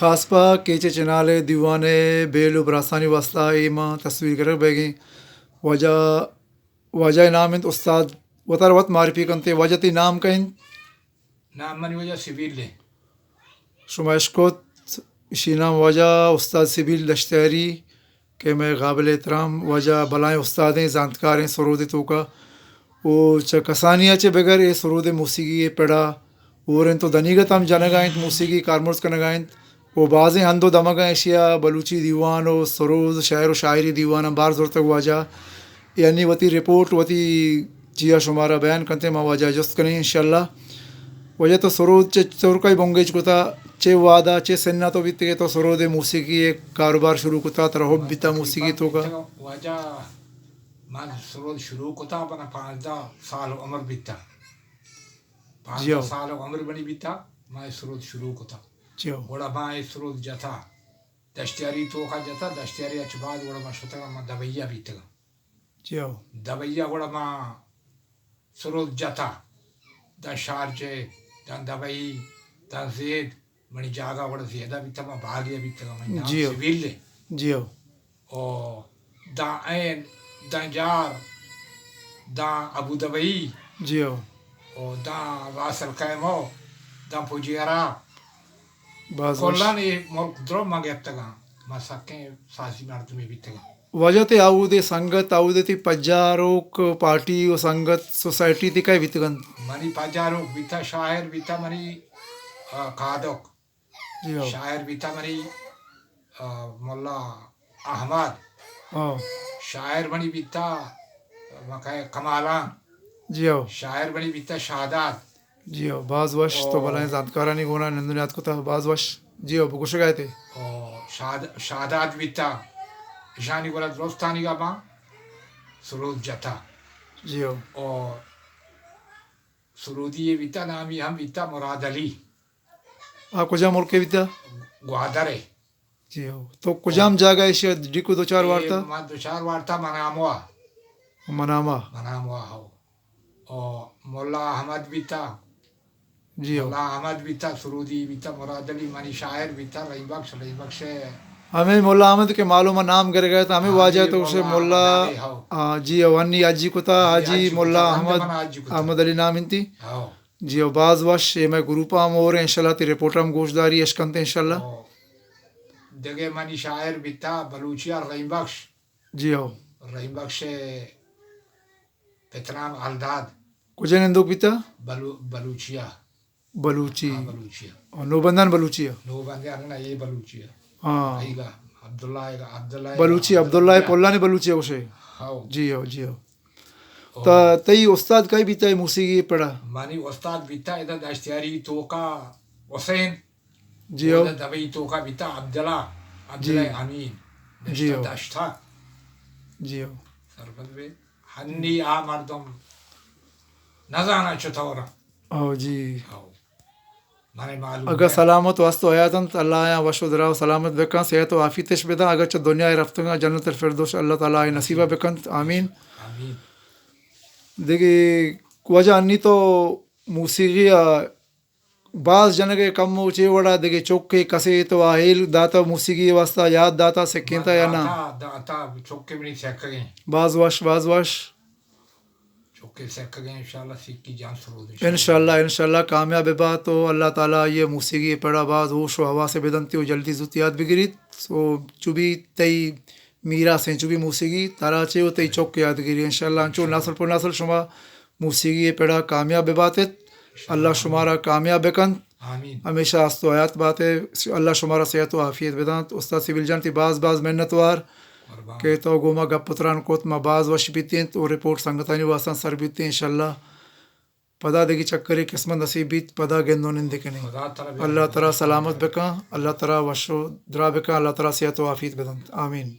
کاسپا کیچ ءِ چنال ءِ دیوان ءِ بیل ءُ براسانی واستا اے ما تصویر گرگ بیگیں۔ واجہ، واجہ ءِ نام انت استاد، وتارا وت معرفی کنتے۔ واجہ تئی نام کئے انت؟ نام منی واجہ سبیل انت۔ شما اشکت، اشی نام واجہ استاد سبیل دشتیاری کہ مئے قابل احترام واجہ بلائیں استادیں زانتکاریں سرود ءِ توکا۔ او چہ کسانی ءَ چہ بگر اے سرود ءِ موسیقی ءِ پڑا اور انت و دنیگت ہم جنگا انت، موسیقی کارمرز کنگا انت و بازیں ہند و دمگاں ایشی ءَ بلوچی دیوان و سرود، شعر و شاعری دیوان ہم بار زرتگ واجہ۔ یعنی وتی رپورٹ، وتی چیا شمارا بیان کنتے، ما واجہ جست کنیں انشاءاللہ۔ واجہ تو سرود چہ چرکائی بنگیج کتا، چہ وہدا، چہ سنہ تو بیتے کہ تو سرود موسیقی ءِ کاروبار شروع کتا، ترا حب بیتا موسیقی توکا؟ واجہ من سرود شروع کتا، منا پانزدہ سال عمر بیتا۔ پانزدہ جیو۔ سال عمر منی بیتا، ما اے سرود شروع کتا۔ جیو۔ گڑا ما اے سرود جتا۔ دشتیاری توکا جتا، دشتیاری اچ بعد گڑا ما شتگا، ما دبئی ءَ بیتگا۔ جیو۔ دبئی ءَ گڑا ما سرود جتا۔ داں شارجہ، داں دبئی، داں زید، منی جاگہ گڑا زیدہ بیتا، ما باغی ءَ بیتگا، منی نام جیو۔ سبیل انت۔ جیو۔ او داں عین، داں جار، داں ابو دبئی، جیو۔ او داں راس الخیمہ، داں پجیرہ۔ باز وش۔ کلان اے ملک درو ما گپتگاں، ما سکیں سازی مردمے بیتگاں۔ واجہ تئی آودے سنگت، آودے تئی پجاروک پارٹی و سنگت سوسائٹی تئی کئے بیتگنت؟ منی پجاروک بیتا، شاعر بیتا منی، آ، قادک۔ جی ہو۔ شاعر بیتا منی، آ، ملا احمد۔ ہاں۔ شاعر منی بیتا مکہ کمالان۔ جی ہو۔ شاعر منی بیتا شہداد۔ جی ہو، باز وش، تو او۔ بلائیں زانتکارانی گونا نندو نیاد کتا، باز وش۔ جی ہو، بگوشگا تے۔ او شاد-، شہداد بیتا، اشانی گونا درستانی گا ما سرود جتا۔ جی ہو۔ او سرودی بیتا، نامی ہم بیتا مراد علی۔ آ کجا ملک بیتا؟ گوادر ہے۔ جی ہو۔ تو کجام جاگہ ایشی ڈیکو دوچار اے وارتا؟ ما دوچار وارتا مناموا۔ مناما۔ مناموا ہو۔ او ملا احمد بیتا۔ جی ہو۔ ملا احمد بیتا، سرودی بیتا، مراد علی منی شاعر بیتا، رحیم بخش، رحیم بخش۔ ہمیں ملا احمد کے معلوم نام گر گئے تو ہمیں ہاں واجہ جی، تو اسے ملا ملا، احمد علی ہو۔ آ، جی ہو، انی حاجی کتا، ہاں جی، حاجی حاجی ملا کتا، احمد، من حاجی کتا۔ احمد علی نام انتی۔ ہو۔ جی ہو، باز وش، اے مئے گروپ ہم اور انشاءاللہ تی رپورٹ ہم گوش داری، اشکنت انشاءاللہ۔ او دگہ منی شاعر بیتا بلوچی ءَ رحیم بخش۔ جی ہو۔ رحیم بخش پتنام الداد۔ کجا نندوک بیتا؟ بلو-، بلوچی ءَ۔ بلوچی۔ ہاں، بلوچی ءَ۔ او نوبندان بلوچی ءَ؟ نوبندان نہ، اے بلوچی ءَ۔ ہاں۔ ایگا عبداللہ، ایگا عبداللہ، بلوچی، عبداللہ پلانی بلوچی ءَ گوشے۔ ہاں۔ جی ہو، جی ہو۔ او۔ تا تئی استاد کئی بیتا ہے موسیقی پڑا؟ منی استاد بیتا ادا دشتیاری توکا حسین۔ جی ہو۔ ادا دبئی توکا بیتا عبداللہ، عبداللہ جی۔ امین۔ جی ہو۔ دشتا۔ جی ہو۔ سرپد بے۔ ہنی آ مردم نزانا چطور۔ او جی۔ او۔ منے معلوم اگہ ہے۔ سلامت و ہست و حیات انت، اللہ آیاں وش و درا و سلامت بکن، صحت و عافیتش بدن، اگہ چہ دنیا رفتگاں جنت الفردوس اللہ تعالی آئی نصیبہ بکنت، آمین۔ آمین۔ دگہ واجہ انی تو موسیقی ءَ باز جنگ ءَ کم و چے وڑا دگہ چک ءَ کسے تو آ ہیل داتا موسیقی ءِ واسطہ یاد داتا سکینتا یا نہ؟ داتا، داتا، چک ءَ منی سکگیں۔ باز وش، باز وش۔ چکے سکگیں، انشاءاللہ سکی جان سرود انشاءاللہ۔ انشاءاللہ، انشاءاللہ کامیاب بات و اللہ تعالی آئی موسیقی پڑا باز ہوش و حواس بدنتی و جلدی زوت یاد بگریت۔ و چو بی تئی میراث ہیں، چو بی موسیقی ترا چے و تئی چک یاد گری۔ انشاءاللہ انچو نسل پر نسل شما موسیقی پڑا کامیاب باتت۔ اللہ شمارا کامیاب بکنت۔ آمین۔ ہمیشہ ہست و حیات بات ئے۔ اللہ شمارا صحت و عافیت بدنت۔ استاد سبیل جان، تئی باز باز منتوار قربان۔ کہ تو گوما گپ و تران کت، ما باز وش بیتینت و رپورٹ سنگتانی واسطہ سر بیتیں انشاءاللہ۔ پدا دگہ چکرے قسمت نصیب بیت، پدا گند و نند کنیں۔ خدا ترا بیا اللہ ترا سلامت بکن، اللہ ترا وش و درا بکن، اللہ ترا صحت و عافیت بدنت۔ آمین۔